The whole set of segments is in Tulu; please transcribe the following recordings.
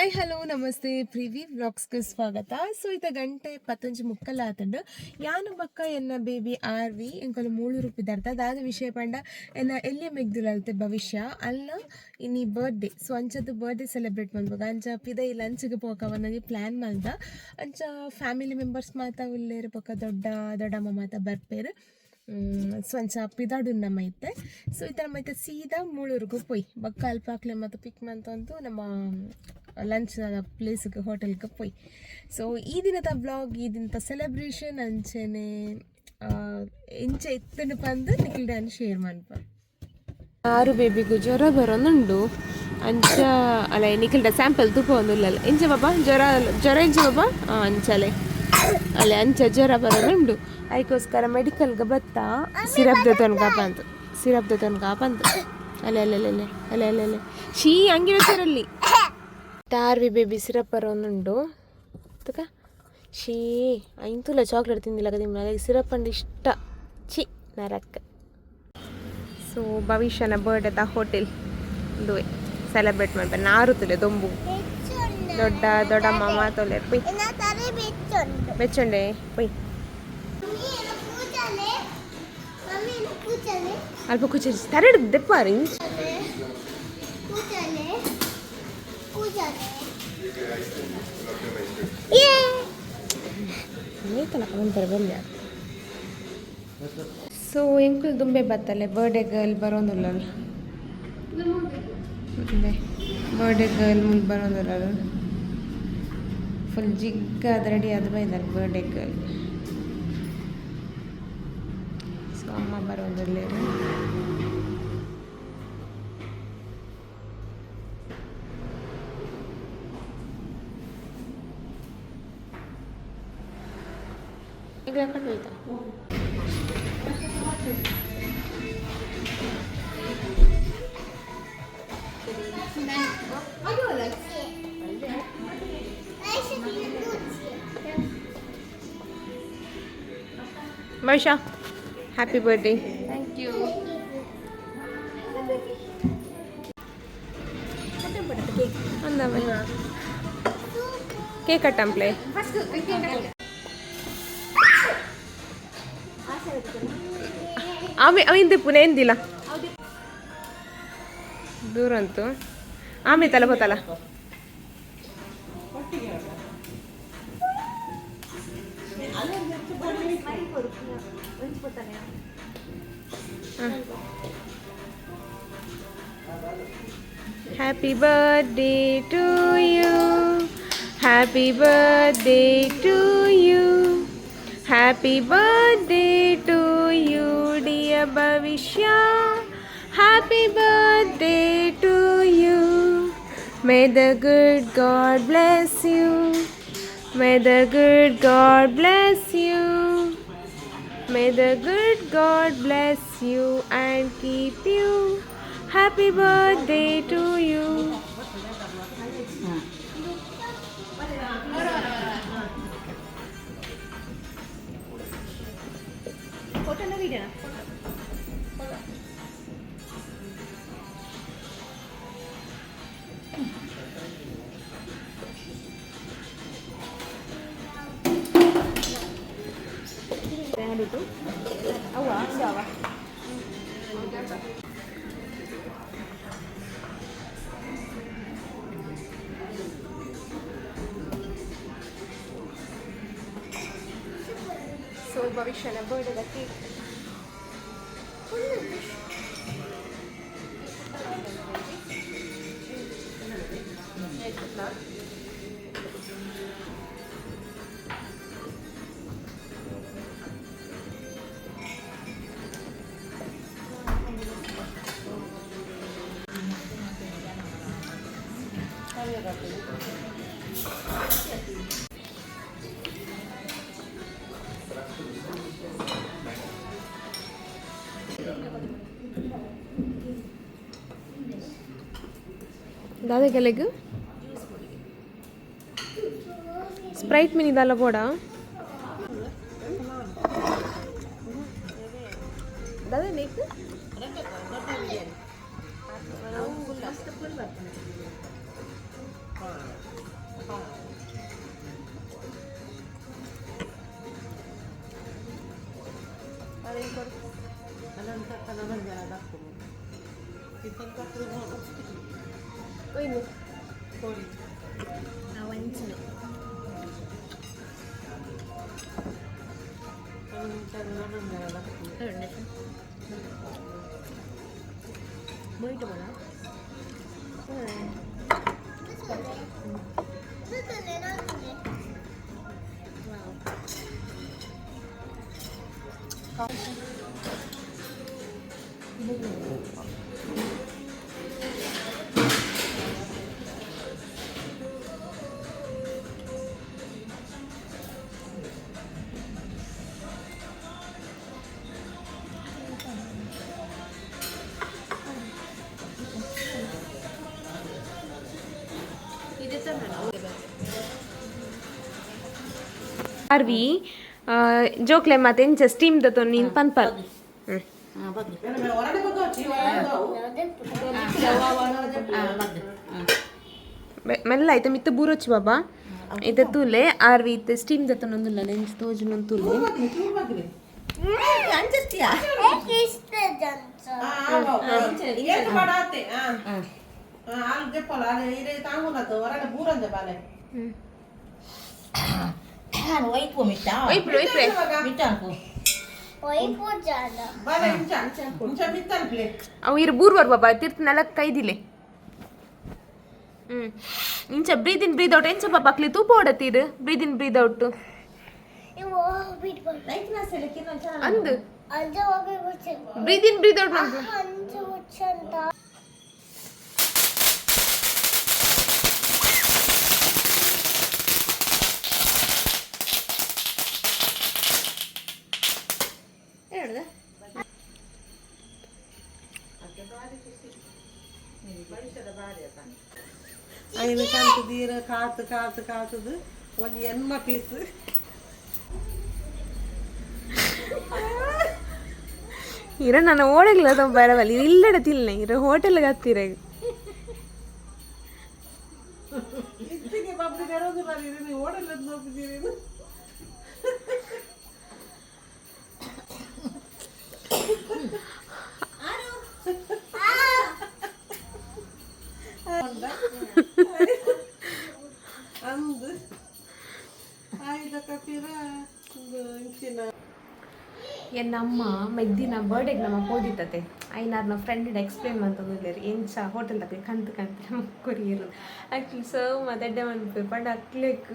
ಹಾಯ್, ಹಲೋ, ನಮಸ್ತೆ, ಪ್ರಿವಿ ವ್ಲಾಗ್ಸ್ಗೆ ಸ್ವಾಗತ. ಸೊ ಇತ್ತ ಗಂಟೆ 10:45 ಆತಂಡು. ಯಾನು ಬಕ್ಕ ಎನ್ನ ಬೇಬಿ ಆರ್ ವಿ ಎಂಕಲು ಮೂಳೂರು ಪಿದಾರ್ತ. ದಾದ ವಿಷಯ ಪಂಡ, ಎನ್ನ ಎಲ್ಲಿಯ ಮೆಗ್ದುಲಲ್ತೆ ಭವಿಷ್ಯ ಅಲ್ಲ ಇನಿ ಬರ್ಡೇ. ಸೊ ಅಂಚದ ಬರ್ಡೇ ಸೆಲೆಬ್ರೇಟ್ ಮಲ್ಪುಗ ಅಂಚ ಪಿದೈ ಲಂಚ್ಗೆ ಪೋಕ ಒಂದೊಂಜಿ ಪ್ಲ್ಯಾನ್ ಮಲ್ದ. ಅಂಚ ಫ್ಯಾಮಿಲಿ ಮೆಂಬರ್ಸ್ ಮಾತ ಉಲ್ಲೇರು, ಬೊಕ್ಕ ದೊಡ್ಡ ದೊಡ್ಡಮ್ಮ ಮಾತ ಬರ್ಪೇರು. ಸೊ ಅಂಚ ಪಿದಾಡುನ್ನ ಮೈತೆ. ಸೊ ಈ ಥರ ಮೈತೆ ಸೀದಾ ಮೂಳೂರುಗು ಪೋಯ್ ಬೊಕ್ಕ ಅಲ್ಪ ಅಕ್ಲೆ ಮತ್ತು ಪಿಕ್ ಮಂತೊಂದು ನಮ್ಮ ಲಂಚ್ ಪ್ಲೇಸ್ಗೆ, ಹೋಟೆಲ್ಗೆ ಪೋಯ್. ಸೊ ಈ ದಿನದ ವ್ಲಾಗ್, ಈ ದಿನದ ಸೆಲೆಬ್ರೇಷನ್ ಅಂಚೆನೆ ಇಂಚ ಇತ್ತಂಡು ಪಂದು ನಿಕ್ಲ್ ಶೇರ್ ಮನ್ಪ. ಆರು ಬೇಬಿಗೂ ಜ್ವರ ಬರೋನುಂಡು. ಅಂಚ ಅಲ್ಲ, ನಿಖಿಲ್ಡ ಸ್ಯಾಂಪಲ್ ತೂಪೊಂದುಲ್ಲಲ್ಲ. ಇಂಚ ಬಾಬಾ, ಜ್ವರ ಜ್ವರ ಇಂಚ ಬಾಬಾ. ಹಾಂ, ಅಂಚಲೆ ಅಲ್ಲೇ ಅಂಚ ಜ್ವರ ಬರೋನುಂಡು. ಅದಕ್ಕೋಸ್ಕರ ಮೆಡಿಕಲ್ಗೆ ಬತ್ತ ಸಿರಪ್ ದೆತೊನ್ಗ ಬಂತು, ಸಿರಪ್ ದೆತೊನ್ಗ ಬಂತು. ಅಲ್ಲೇ ಅಲ್ಲೇ ಅಲ್ಲೇ ಅಲ್ಲೇ ಅಲ್ಲೇ ಅಲ್ಲೇ ಶೀ ಅಂಗಿನ ಸರಲ್ಲಿ ಟಾರ್ವಿ ಬೇಬಿ ಸಿರಪ್ ಬರೋನುಂಡು. ತುಕ ಶೀ ಐಂತುಲ ಚಾಕ್ಲೇಟ್ ತಿಂದಿಲ್ಲ ಕದಿಮ. ಸಿರಪ್ ಅಂಡ್ ಇಷ್ಟ. ಚಿ ನರಕ್. ಸೊ ಭವಿಷ್ಯನ ಬರ್ಡೇದ ಹೋಟೆಲ್ ಉಂದುವೆ ಸೆಲೆಬ್ರೇಟ್ ಮಾಡ್ಬೇಕು. ನಾರುತ್ತಲೆ ದೊಂಬು. ದೊಡ್ಡ ದೊಡ್ಡಮ್ಮ ಮಾತೊಲೆ ಪೊಯ್. ಬೆಚ್ಚೊಂಡೆ ಪೊಯ್. ಅಲ್ಪ ಕುಚಿ ತರಡು ದೆಪ್ಪಾರಿ. ಬರಬಲ್ಲ. ಸೊ ಎಂಕುಲು ದುಂಬೆ ಬತ್ತಲೆ, ಬರ್ಡೇ ಗರ್ಲ್ ಬರೋದಿಲ್ಲ. ಬರ್ಡೇ ಗರ್ಲ್ ಮುಂದೆ ಬರೋದಿಲ್ಲ. ಫುಲ್ ಜಿಗ್ಗಾದ ರೆಡಿ ಆದ ಬೈದಾರೆ ಬರ್ಡೇ ಗರ್ಲ್. ಸೊ ಅಮ್ಮ ಬರೋದಿಲ್ಲ. ಈಗ ಕಟ್ ಹೋಯ್ತಾ? Varsha, happy birthday. Thank you. Cake ಕಟ್ಟಂಪ್ಲೆ. ಆಮೆ ಅವಿಂದ ಪುನೆ ಎಂದಿಲ್ಲ ದೂರ ಅಂತು. ಆಮೆ ತಲ ಬತ್ತಲ್ಲ. Happy birthday to you. Happy birthday to you. Happy birthday to you, dear Bhavishya. Happy birthday to you. May the good God bless you. May the good God bless you. May the good God bless you and keep you. Happy birthday to you. So ಭವಿಷ್ಯನ birthday cake. ದಾದ ಗೆಲೆಗ್ ಸ್ಪ್ರೈಟ್ ಮಿನಿ ದಾಲ ಬೋಡ. ದಾದ ನೀಕ್? ಆರ್ವಿ ಜೋಕ್ಲೆ ಮತ್ತೆ ಎಂಚ ಸ್ಟೀಮ್ ದತ್ತೊ ನೀನು ಪನ್ಪಲ್. ಮೆಲ್ಲ ಐತೆ ಮಿತ್ತ ಬೂರೊಚ್ಚಿ ಬಾಬಾ ಇತ್ತೆ ತೂಲೆ ಆರ್ವಿ ಇತ್ತೆ ಸ್ಟೀಮ್ ದತ್ತೊಂದುಲ್ಲ ನೆಂಚ ತೋಜುನೊಂದು ತೂಲೆ. ಅವು ಇರು ಬೂರ್ವರ್ ಬಾಬಾ ತೀರ್ಥ ನೆಲಕ್ಕೆ ಕೈದಿಲೆ. ಇಂಚ ಬ್ರೀದ್ ಇನ್ ಬ್ರೀದ್ ಔಟ್ ಎಂಚ ಬಾಬಾ ಅಕ್ಲಿ ತೂಪ ಓಡತ್ತೀರು ಬ್ರೀದ್ ಇನ್ ಬ್ರೀದ್ ಔಟ್ ಅಂದು ಬ್ರೀದ್ ಇನ್ ಬ್ರೀದ್ ಔಟ್. ಐನು ಕಂತು ದೀರ ಕಾತು ಕಾತು ಕಾತದು ಒಂಜಿ ಎನ್ಮ ಪೀಸ್. ಇರ ನಾನು ಓಡಗ್ಲ ಬರವಲ್ಲ ಇಲ್ಲಡ ತಿಲ್ನೆ ಇರ ಹೋಟೆಲ್ಗೆ ಹತ್ತಿರ. ಇತ್ತಿಗೆ ಬಬ್ಲಿ ಕರೋದು ನೀವು ಓಡಲ್ಲ ನೋಪಿದ್ದೀರಿ. ಅಂದು ಆಯ್ದ ಕಪಿರ ಇಂಚಿನ. ಎನ್ನಮ್ಮ ಮೆಗ್ದಿನ ಬರ್ಡೇಗೆ ನಮ್ಮ ಪೋದಿತ್ತತೆ ಐನಾರು ನಮ್ಮ ಫ್ರೆಂಡ್ ಎಕ್ಸ್ಪ್ಲೇನ್ ಮಂತೊಂದುಲ್ಲೆರ್ ಎಂಚ ಹೋಟೆಲ್ ದಕ್ಲೆ ಕಂತ್ ಕಂತ್ ನಮಕ್ ಕೊರಿಯೆರ್. ಆಕ್ಚುಲಿ ಸರ್ವ್ ಮಾತ ಎಡ್ಡೆ ಮನ್ಪುವೆರ್ ಪಂಡ ಅಕ್ಲೆಗ್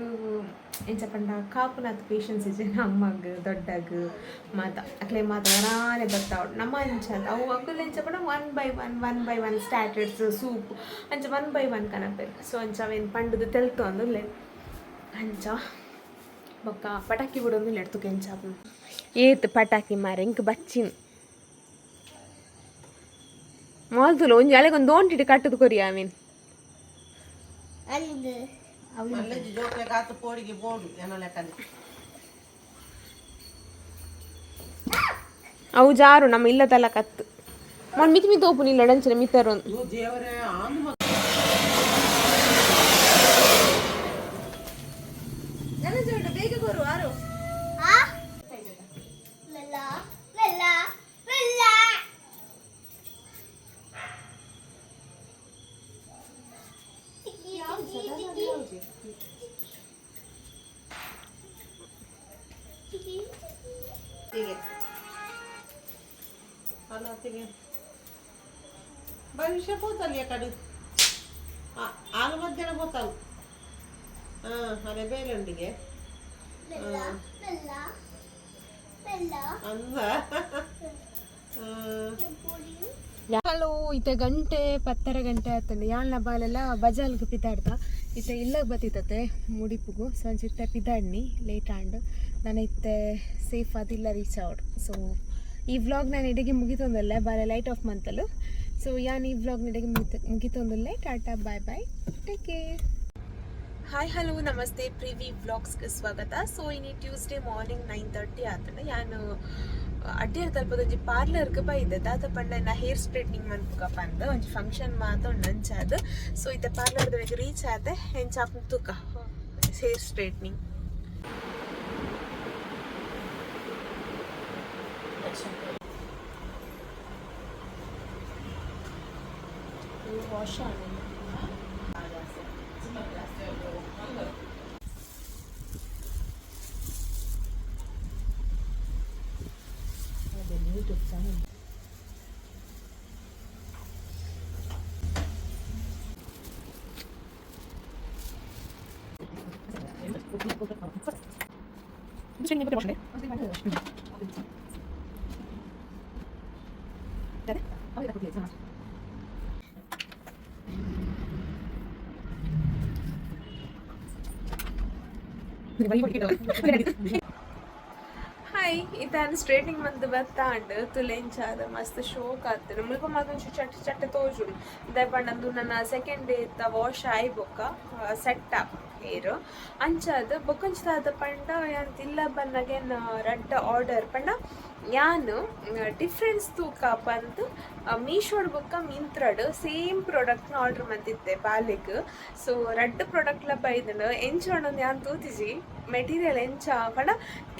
ಎಂಚ ಪಂಡ ಕಾಪುನಾತ್ ಪೇಷನ್ಸ್ ಇಜ್ಜಿ ಅಮ್ಮಗ್ ದೊಡ್ಡಗ್ ಮಾತ ಅಕ್ಲೆ ಮಾತ ಒರಾನೆ ಬತ್ತಾವೊಡು. ನಮ ಅಂಚ ಅತ್ತ್ ಅವು ಅಕುಲು ಎಂಚ ಪಂಡ one by one one by one starters soup ಅಂಚ ಒನ್ ಬೈ ಒನ್ ಕನಪೆರ್. ಸೊ ಅಂಚ ಅವೇನು ಪಂಡುದು ತೆಲ್ತೊಂದುಲ್ಲೆರ್ ಅಂಚ ಬೊಕ್ಕ ಪಟಾಕಿ ಬುಡೊಂದುಲ್ಲೆರ್ ತುಕ ಎಂಚ ಆಪುಂಡು ಏತ್ ಪಟಾಕಿ ಮಾರೆ ಇಂಕ್ ಬಚ್ಚಿನ್ ಮಾಲ್ತುಲ ಒಂಜಿ ಅಲೆಗ್ ಒಂದು ದೋಂಟಿಡ್ ಕಟ್ಟುದು ಕೊರಿ ಆಮೀನ್. ಮಲ್ಲೆಜ್ಜಿ ಜೋಕ್ಲೆ ಕಾತು ಪೋಡಿಗೆ ಬೋಡು ಎನ್ನ ಲೆಕ್ಕನೆ. ಅವು ಜಾರು ನಮ್ಮ ಇಲ್ಲ ತಲ ಕತ್ತು ಮೊನ್ ಮಿತಿ ಮಿತಿ ಓಪುನಿ ಇಲ್ಲ ಡಂಚನೆ ಮಿತ್ತರೊಂದು. ದೇವರೇ ಆಂದು. ಹೀಗೆ ಅಲ್ಲ ಭವಿಷ್ಯ ಪೋತಲ್ ಕಡು ಆಲು ಮಧ್ಯಾಹ್ನ ಪೋತಲ್ ಹಾಂ ಅರೆ ಬೇಲುಂಡಿಗೆ ಅಂದ. ಹಲೋ ಇತ್ತೆ ಗಂಟೆ 10:30 ಗಂಟೆ ಆತಂಡು ಯಾಳ್ನ ಬಾಲೆಲ್ಲ ಬಜಾಲ್ಗೆ ಪಿದಾಡ್ದ ಇತ್ತೆ ಇಲ್ಲಗ್ ಬತ್ತಿತ್ತತೆ ಮುಡಿಪುಗು. ಸೊ ಅಂಚ ಇತ್ತೆ ಪಿದಾಡ್ನಿ ಲೇಟ್ ಆಂಡ್ ನಾನು ಇತ್ತೆ ಸೇಫ್ ಆದ್ ಇಲ್ಲ ರೀಚ್ ಆವಡ್. ಸೊ ಈ ವ್ಲಾಗ್ ನಾನು ಇಡೆಗೆ ಮುಗಿತೊಂದಲ್ಲ ಬಾಲೆ ಲೈಟ್ ಆಫ್ ಮಂತಲು. ಸೊ ಯಾನ್ ಈ ವ್ಲಾಗ್ ಇಡೆಗೆ ಮುಗಿತೊಂದುಲ್ಲೆ. Tata bye bye take care. Hi hello ನಮಸ್ತೆ ಪ್ರಿವಿ ವ್ಲಾಗ್ಸ್ಗೆ ಸ್ವಾಗತ. ಸೊ ಇನಿ ಟ್ಯೂಸ್ಡೇ ಮಾರ್ನಿಂಗ್ 9:30 ಆತಂಡ ಯಾನು ಅಡ್ಡಿಯರ್ ತಲ್ಪದ ಒಂಜಿ ಪಾರ್ಲರ್ಗೆ ಬೈದೆ ದಾದ ಪಂಡ ನಾ ಹೇರ್ ಸ್ಟ್ರೇಟ್ನಿಂಗ್ ಮನ್ಪುಗ ಪಂದ್ ಒಂಜಿ ಫಂಕ್ಷನ್ ಮಾತ ಉಂಡು ಅಂಚಾದ್. ಸೊ ಇತ್ತೆ ಪಾರ್ಲರ್ ರೀಚ್ ಆತೆ ಎಂಚ ಆಪುಂಡು ತೂಕ hair straightening. Wash. YouTube channel. Hi, ಇತಾನ್ ಸ್ಟ್ರೇಟಿಂಗ್ ಮಂತ್ ಬತ್ತಾಂಡ್ ತುಲೆಂಚಾದ ಮಸ್ತ್ ಶೋಕ್ ಆತನ ಮುಲ್ಪ ಮಾತ ಚಟ್ ಚಟ್ಟ ತೋಜುಂಡು. ದಾಯೆ ನನ್ನ ಸೆಕೆಂಡ್ ಡೇ ಇತ್ತ ವಾಶ್ ಆಯ್ ಬೊಕ್ಕ ಸೆಟ್ ಅಪ್ ಹೇರ್. ಅಂಚಾದ್ ಬೊಕೊಂಚಿ ದಾದ ಪಂಡ, ಯಾನ್ ತಿಲ್ಲ ಬನ್ನಗ ರಡ್ಡ್ ಆರ್ಡರ್ ಪಂಡ ಯಾನ್ ಡಿಫ್ರೆನ್ಸ್ ತೂಕ ಪಂದ್ ಮೀಶೋಡ್ ಬೊಕ್ಕ ಮಿಂತ್ರಡ್ ಸೇಮ್ ಪ್ರಾಡಕ್ಟ್ನ ಆರ್ಡರ್ ಮಂತಿತ್ತೆ ಬಾಲೆಗ್. ಸೊ ರಡ್ಡ್ ಪ್ರಾಡಕ್ಟ್ಲ ಬೈದ್ಂಡ್. ಎಂಚ ಉಂಡು ಯಾನ್ ತೂತಿಜಿ, ಮೆಟೀರಿಯಲ್ ಎಂಚ ಪಂಡ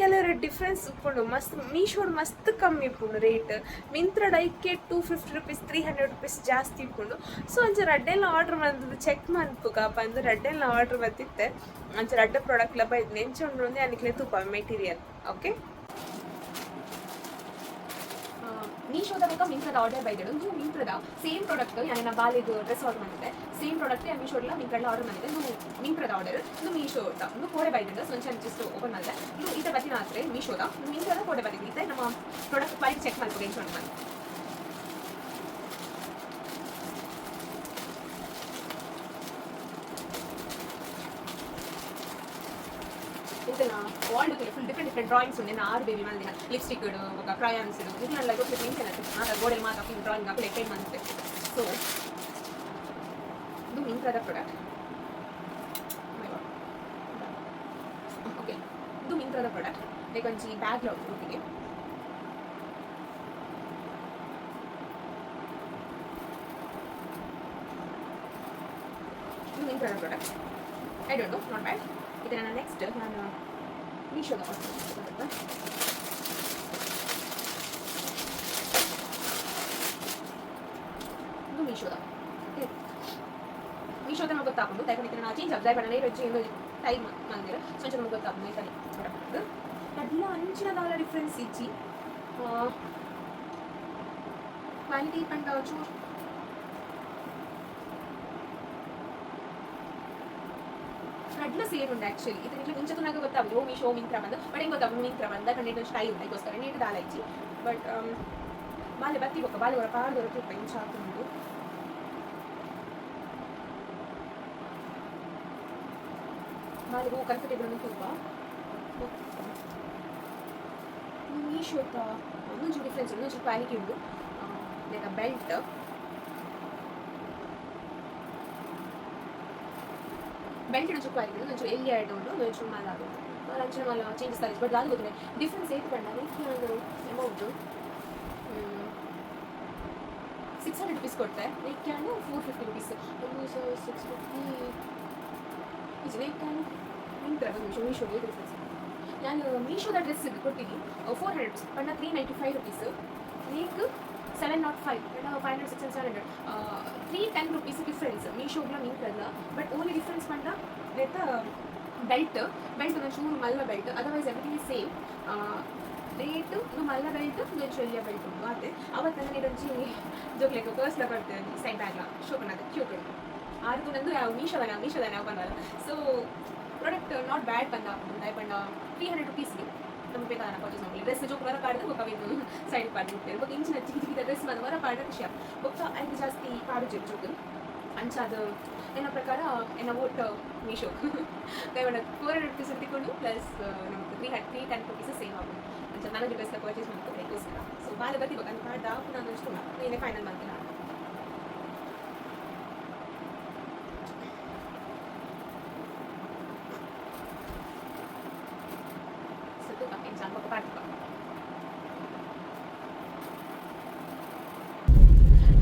ಕೆಲವರು ಡಿಫ್ರೆನ್ಸ್ ಉಪ್ಪುಂಡು. ಮಸ್ತ್ ಮೀಶೋಡ್ ಮಸ್ತ್ ಕಮ್ಮಿ ಉಪ್ಪುಂಡು ರೇಟ್. ಮಿಂತ್ರಡ್ ಐಕೆ ₹250, ₹300 ಜಾಸ್ತಿ ಉಪ್ಪುಂಡು. ಸೊ ಅಂಚ ರಡ್ಡೆಲ್ಲ ಆರ್ಡರ್ ಮಂತುದು ಚೆಕ್ ಮನ್ಪುಗ ಪಂದ್ ರಡ್ಡೆಲ್ಲ ಆರ್ಡರ್ ಮಂತಿತ್ತೆ. ಅಂಚ ರಡ್ಡ್ ಪ್ರಾಡಕ್ಟ್ಲ ಬೈದ್ಂಡ್. ಎಂಚ ಉಂಡು ಅಂದ್ ಯಾನ್ ತೂಪ ಮೆಟೀರಿಯಲ್. ಓಕೆ. ಮೀಶೋದ ಬೊಕ್ಕ ಮಿಂತ್ರದ ಆರ್ಡರ್ ಬೈದಳು. ಒಂದು ಮಿಂತ್ರದ ಸೇಮ್ ಪ್ರಾಡಕ್ಟ್ ಯಾನ ಬಾಲಿಗೆ ಡ್ರೆಸ್ ಆರ್ಡರ್ ಮಾಡಿದ್ದೆ. ಸೇಮ್ ಪ್ರಾಡಕ್ಟ್ ಮೀಶೋಡ್ಲ ಮಿಂತ್ರಡ್ಲ ಆರ್ಡರ್ ಮಾಡಿದ್ದೆ. ಇದು ಮಿಂತ್ರದ ಆರ್ಡರ್, ಇದು ಮೀಶೋ. ಇದು ಕೋಡೆ ಬೈದಿದ್ದು. ಸೊ ಒಂಚೂರು ಜಸ್ಟ್ ಓಪನ್ ಮಾಡಿದೆ. ಇದು ಈತ ಬತ್ತಿನ ಆತ್ರೆ ಮೀಶೋದ. ಮಿಂತ್ರದ ಕೋಡೆ ಬಂದಿದ್ದು. ಈತ ನಮ್ಮ ಪ್ರಾಡಕ್ಟ್ ಕ್ವಾಲಿಟಿ ಚೆಕ್ ಮಾಡ್ಬೋದು ಎಂಚ ಉಂಡು. ಇಂತನ wall full different different drawings ಉಂಡು. ಆರು ಬೇಬಿ ಮಲ್ದಿನ ಲಿಪ್ಸ್ಟಿಕ್ ಇಡು ಬೊಕ್ಕ ಕ್ರಯಾನ್ಸ್ ಇಡು ಇದನ್ನೆಲ್ಲ ಗೊತ್ತಿತ್ತು. ಇಂಚನ ಮಾತ ಗೋಡೆ ಮಾತ ಫುಲ್ ಡ್ರಾಯಿಂಗ್ ಹಾಕಿ ಪೇಂಟ್ ಮಾಡ್ತೆ. ಸೊ ಇದು ಮಿಂತ್ರದ ಪ್ರಾಡಕ್ಟ್. ಓಕೆ, ಇದು ಮಿಂತ್ರದ ಪ್ರಾಡಕ್ಟ್. ಲೈಕ್ ಒಂಜಿ ಬ್ಯಾಗ್ ಗ್ರೂಪಿಗೆ. ಇದು ಮಿಂತ್ರದ product. I don't know, not bad. ಇದು ನನ್ನ ನೆಕ್ಸ್ಟ್ ನಾನು ಮೀಶೋದ ಆರ್ಡರ್. ಇದು ಮೀಶೋದ. ಓಕೆ, ಮೀಶೋದ ನಮಗೆ ಗೊತ್ತಾಪುಂಡು. ದಯಪಂಡ ನಾನು ಚೇಂಜ್ ಆಪ್ ದಯಪಂಡ ನೇರ ಚೇಂಜ್ ಟೈಮ್ ಮಂದಿರ. ಸೊ ಅಂಚ ನಮಗೆ ಗೊತ್ತಾಪುಂಡು. ಈ ಪ್ರಾಡಕ್ಟ್ ಕಡ್ಲ ಅಂಚಿನ ದಾಲ ಡಿಫ್ರೆನ್ಸ್ ಇಜ್ಜಿ. ಕ್ವಾಲಿಟಿ ಪಂಡ ಚೂರು ರಡ್ಲ ಸೇಮ್ ಉಂಡು ಆಕ್ಚುಲಿ. ಇದು ನಿಮ್ಗೆ ಮುಂಚೆ ತೂನಾಗ ಗೊತ್ತಾಗುದು, ಓ ಮೀಶೋ ಮಿಂತ್ರ ಬಂದು. ಬಟ್ ಹೆಂಗೆ ಗೊತ್ತಾಗುದು, ಮಿಂತ್ರ ಬಂದ ಕಂಡು ಸ್ಟೈಲ್ ಉಂಡು. ಅದಕ್ಕೋಸ್ಕರ ನೀಟ್ ದಾಲ ಇಜ್ಜಿ. ಬಟ್ ಬಾಲೆ ಬತ್ತಿ ಬೊಕ್ಕ ಬಾಲೆ ಹೊರ ಪಾಡ್ದೊರ ತೂಪ ಇಂಚ ಆತುಂಡು. ಬಾಲೆ ಹೂ ಕಂಫರ್ಟೇಬಲ್ ಉಂಡು ತೂಪ. ಮೀಶೋತ ಒಂದೊಂಚೂರು ಡಿಫ್ರೆನ್ಸ್ ಉಂಡು, ಒಂಚೂರು ಕ್ವಾಲಿಟಿ ಉಂಡು. ಲೈಕ್ ಬೆಲ್ಟ್ ಬೆಲ್ಟ್ ಒಂಚೂರು ಕ್ವಾಲಿಟಿ ಉಂಡು. ಒಂಚೂರು ಎಲ್ಲಿ ಎರಡು ಉಂಡು, ಒಂಚೂರು ಮಾಲ ಆಗುಂಡು. ಅಂಚಿನ ಮಾಲ ಚೇಂಜಸ್ ಆಗಿದೆ. ಬಟ್ ಅದು ಗೊತ್ತಿಲ್ಲ ಡಿಫ್ರೆನ್ಸ್ ಏತ್ ಪಂಡ. ಒಂದು ಅಮೌಂಟು ₹600 ಕೊಡ್ತೆ. ನೆಕ್ ₹450. ಒಂದು 650 ಇದು ನೆಕ್ ಮಿಂತ್ರ. ಒಂದು ನಿಮಿಷ, ಮೀಶೋ ಡಿಫ್ರೆನ್ಸ್. ನಾನು ಮೀಶೋದ ಡ್ರೆಸ್ ಕೊಟ್ಟಿನಿ ₹400 ಪಂಡ ₹395. ನೇಕ್ 705 ಪಂಡ 500, 6 700, ₹310 ಡಿಫ್ರೆನ್ಸ್ ಮೀಶೋಗ್ಲ ಮಿಂತ್ರಲ್ಲ. ಬಟ್ ಓನ್ಲಿ ಡಿಫ್ರೆನ್ಸ್ ಪಂಡ ನೆತ್ತ ಬೆಲ್ಟ್. ಬೆಲ್ಟ್ ಒಂದು ಚೂರು ಮಲ್ಲ belt, otherwise everything is same. Rate ಒಂದು ಮಲ್ಲ ಬೆಲ್ಟ್, ಒಂದು ಎಲ್ಲಿಯ ಬೆಲ್ಟ್ ಉಂಟು ಅದೇ. ಅವತ್ತು ನನಗೆ ಒಂಜಿ ಜೋಕ್ಲೆಗ್ ಪರ್ಸ್ಲ ಕೊಡ್ತೇನೆ, ಸೈಡ್ ಬ್ಯಾಗ್ಲ ಶೋಕನಾದ ಕ್ಯೂಟ್ ಉಂಟು. ಆರು ನಂದು ಯಾವ ಮೀಶೋದನ ಮೀಶೋದನ ಬಂದಲ್ಲ. ಸೊ ಪ್ರಾಡಕ್ಟ್ not bad ಬಂದ. ಪಂಡ ₹300ಗೆ ನಮ್ಗೆ ಬೇಕಾದ ಪರ್ಚೇಸ್ ಮಾಡಲಿ. ಡ್ರೆಸ್ ಜೋಕ್ ವರ ಪಾಡ್ದು ಬೊಕ್ಕ ಅವೇನು ಸೈಡ್ ಪಾಡ್ದು ಬಿಡ್ತೇವೆ. ಬೊಕ್ಕ ಇಂಚಿನ ಚಿಕ್ಕ ಚಿಕ್ಕ ಡ್ರೆಸ್ ಬಂದು ವರ ಪಾಡ ಖುಷಿ. ಬೊಕ್ಕ ಐದು ಜಾಸ್ತಿ ಪಾಡು ಜೋಕ್. ಅಂಚಾದ ಎನ್ನ ಪ್ರಕಾರ ಎನ್ನ ಓಟ್ ಮೀಶೋ. ₹400 ತಿಕ್ಕೊಂಡು ಪ್ಲಸ್ ನಮಗೆ ₹310 ಸೇವ್ ಆಗೋದು. ಅಂಚ ನನಗೆ ಡ್ರೆಸ್ ಪರ್ಚೇಸ್ ಮಾಡ್ತಾರೆ ಅದಕ್ಕೋಸ್ಕರ. ಸೊ ಬಾಲ ಬತ್ತಿ ಅಂತ ಪಾಡ್ದ ನಾನು ಅಷ್ಟು ಏನೇ ಫೈನಲ್ ಮಾಡ್ತೀನಿ. ಸೊ ತೂಕ ಎಂಚ ಬೊಕ್ಕ ಪಾಡ್ದು.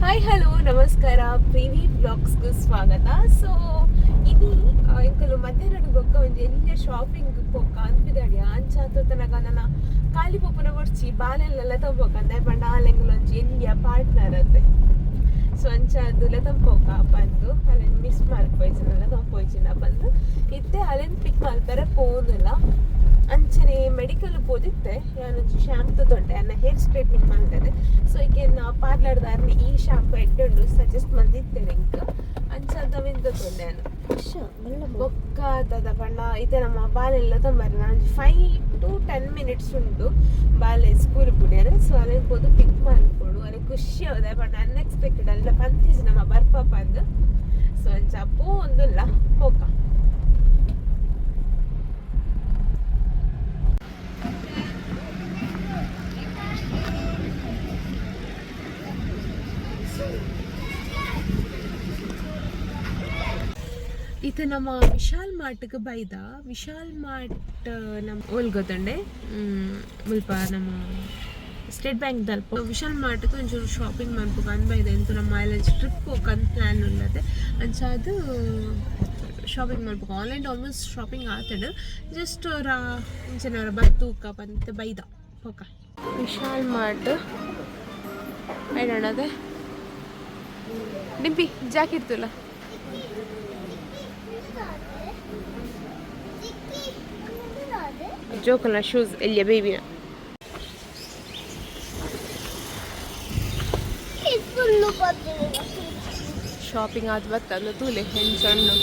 ಹಾಯ್, ಹಲೋ, ನಮಸ್ಕಾರ. ಪ್ರಿವಿ ಬ್ಲಾಗ್ಸ್ಗೂ ಸ್ವಾಗತ. ಸೊ ಇನಿ ಎಂಕುಲು ಮಧ್ಯಾಹ್ನ ಬೊಕ್ಕ ಒಂಜಿ ಒಂಜಿ ಎಲ್ಯ ಶಾಪಿಂಗ್ ಪೋಕ ಅನ್ಪಿದಾಡಿ ಅಂಚಾತನಗ ನನ್ನ ಖಾಲಿ ಪೋಪುನ ಬೊರ್ಚಿ ಬಾಲೆಲ್ಲ ತಗೋಬೇಕಂತ ಪಂಡ ಆಲೆಂಗುಲ ಒಂಜಿ ಎಲ್ಯ ಪಾರ್ಟ್ನರ್ ಅತ್ತೆ. ಸೊ ಅಂಚ ಅದು ತಂಪೋಕ ಬಂದು ಅಲ್ಲೇನು ಮಿಸ್ ಮಲ್ಪೋಯ್ಚಿನಲ್ಲ ತಂಪೋಯ್ಚಿನ ಬಂದು ಇತ್ತೆ ಅಲ್ಲೇನು ಪಿಕ್ ಮಲ್ಪೆರೆ ಪೋನಿಲ್ಲ. ಅಂಚನೆ ಮೆಡಿಕಲ್ ಪೋದಿತ್ತೆ. ಯಾನೊಂಜಿ ಶಾಂಪು ತೊಂಡೆ ಅನ್ನ ಹೇರ್ ಸ್ಟ್ರೈಟ್ನಿಂಗ್ ಮಾಡ್ತದೆ. ಸೊ ಈಗೇನು ಪಾರ್ಲರ್ದಾರ್ನ ಈ ಶಾಂಪು ಎಡ್ಡುಂಡು ಸಜೆಸ್ಟ್ ಮಲ್ದಿತ್ತೆ ಎಂಕ್. ಅಂಚ ಅವಿಂದ ತೊಂಡೆ ನಾನು ಬೊಕ್ಕ ದದ ಪಂಡ ಇತ್ತೆ ನಮ್ಮ ಬಾಲೆಲ್ಲ ತೊಂಬಾರೆ. ನಾನು 5 to 10 minutes ಉಂಟು ಬಾಲೆ ಸ್ಕೂಲ್ ಬುಡಿಯರೆ. ಸೊ ಅಲ್ಲಿ ಪೋದು ಪಿಕ್ ಮಲ್ಪೊಡು. ಅಲ್ಲಿ ಖುಷಿ ಆದ ಪಂಡ ಅನ್ಎಕ್ಸ್ಪೆಕ್ಟೆಡ್ ಅಲ್ಲ ಪಂತಿಜ್ ನಮ್ಮ ಬರ್ಪ ಪಂದು. ಸೊ ಅಂಚ ಪೋ ಒಂದುಲ್ಲ ಪೋಕ. ಇದು ನಮ್ಮ ವಿಶಾಲ್ ಮಾರ್ಟ್ಗೆ ಬೈದ. ವಿಶಾಲ್ ಮಾರ್ಟ್ ನಮ್ಮ ಓಲ್ ಗೊತ್ತಂಡೆ ಮುಲ್ಪ ನಮ್ಮ ಸ್ಟೇಟ್ ಬ್ಯಾಂಕ್ ದಲ್ಪ ವಿಶಾಲ್ ಮಾರ್ಟ್ಗೆ ಒಂಚೂರು ಶಾಪಿಂಗ್ ಮನ್ಪುಗ ಅಂದ್ ಬೈದ. ಎಂತ ನಮ್ಮ ಮೈಲೇಜ್ ಟ್ರಿಪ್ ಹೋಗಂತ ಪ್ಲ್ಯಾನ್ ಉಲ್ಲದೆ. ಅಂಚ ಅದು ಶಾಪಿಂಗ್ ಮನ್ಪುಗ online almost shopping ಆತಡು. Just ಅವರ ಇಂಚಿನವರ ಬತ್ತೂಕ ಬಂತ ಬೈದ ಪೋಕ. ವಿಶಾಲ್ ಮಾರ್ಟ್ ಐಡೋಣ. ಅದೇ ಡಿಂಪಿ ಜಾಕೆಟ್ ತುಲ್ಲ. ಜೋಕಲ್ನ ಶೂಸ್ ಎಲ್ಲಿಯ ಬೇಬಿನ. ಶಾಪಿಂಗ್ ಆದ ಬತ್ತ ಅಂದ ತೂಲೆ ಹೆಂಚಣ್ಣು.